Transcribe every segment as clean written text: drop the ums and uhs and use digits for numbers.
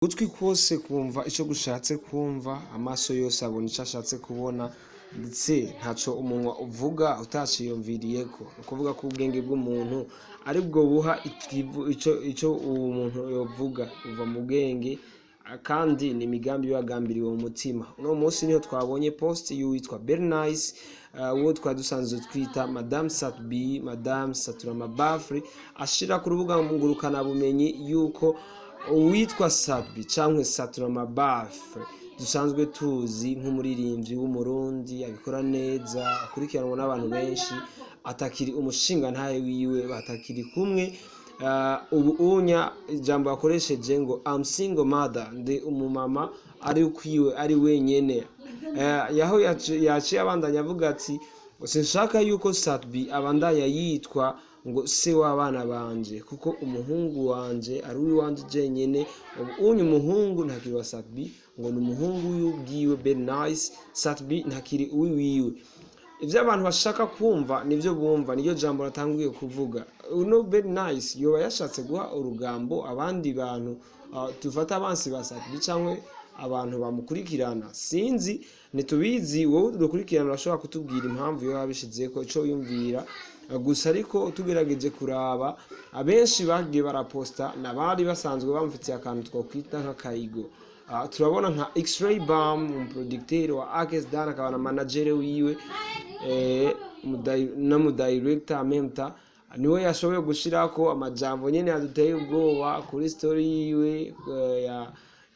Ugutwi kwose kumva ico gushatse kumva, amaso yose abona ico ashatse kubona, ndetse ntaco umunwa uvuga utaciyumviriyeko. Ni ukuvuga ko ubwenge bw'umuntu aribwo buha ico uwo muntu yovuga, buva mu bwenge, kandi ni imigambi iba yagambiriwe mu mutima. Uno munsi niho twabonye post y'uwitwa Bernice, uwo twari dusanzwe twita Madame Sat-B, Madame Saturama Bafri, ashira ku rubuga ngurukanabumenyi yuko uwitwa Sat-B canke Saturama Bafri dusanzwe tuzi nk'umuririmbyi w'Umurundi abikora neza, akurikiranwa n'abantu benshi, atakiri umushingantahe wiwe, batakiri kumwe. Ubu unya ijambo yakoresheje ngo "I'm single mother", ndi umumama ari ukwiwe, ari wenyene. Yaho yaciye abandanya avuga ati sinshaka yuko Sat-B abandanya yitwa ngo se w'abana banje, kuko umuhungu wanje ari uwiwanje jenyene. Ubu unye umuhungu ntakiri wa Sat-B, ngo ni umuhungu w'ubwiwe Bernice, Sat-B ntakiri uwiwiwe. Ivyo abantu bashaka kumva nivyo bumva, niryo jambo natanguye kuvuga. Uno Bernice yoba yashatse guha urugambo abandi bantu, dufata abansi ba Sat-B canke abantu bamukurikirana, sinzi, ntitubizi. Wowe dukurikirana urashobora kutubwira impamvu yoba yabishizeko, ico yumvira gusa. Ariko tugerageje kuraba, abenshi bagiye baraposta nabari basanzwe bamufitiye akantu twokwita nk'akayigo. Turabona nka X-Ray Bam, umuproducteur wa Akes Dan, akaba na manager wiwe, n'umudirector en même temps, niwe yashoboye gushirako amajambo nyene yaduteye ubwoba kuri story yiwe,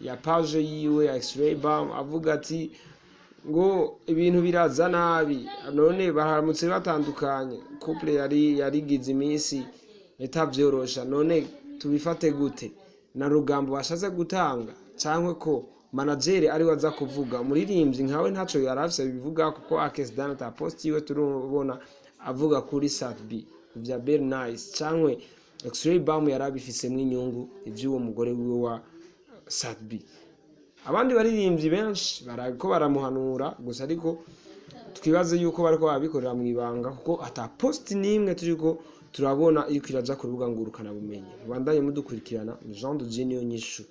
ya page yiwe ya X-Ray Bam, avuga ati ngo ibintu biraza nabi, none baramutse batandukanye, couple yari yarigize iminsi itavyorosha, none tubifate gute? Na rugambo bashatse gutanga, cyangwa ko manager ariwe aza kuvuga, umuririmbyi nkawe ntaco yarafise bivuga, kuko Akes Dan ata post yiwe turubona avuga kuri Sat-B vya Bernice, cyangwa X-Ray Bam yarabifisemwo inyungu ivy'uwo mugore wiwe wa Sat-B. Abandi baririmbyi benshi barako baramuhanura gusa, ariko twibaze yuko bariko barabikorera mu ibanga, kuko ata post n'imwe turiko turabona iriko iraja ku rubuga ngurukana bumenyi. Mubandanye mudukurikirana, ni Jean de Dieu niyo nyishu.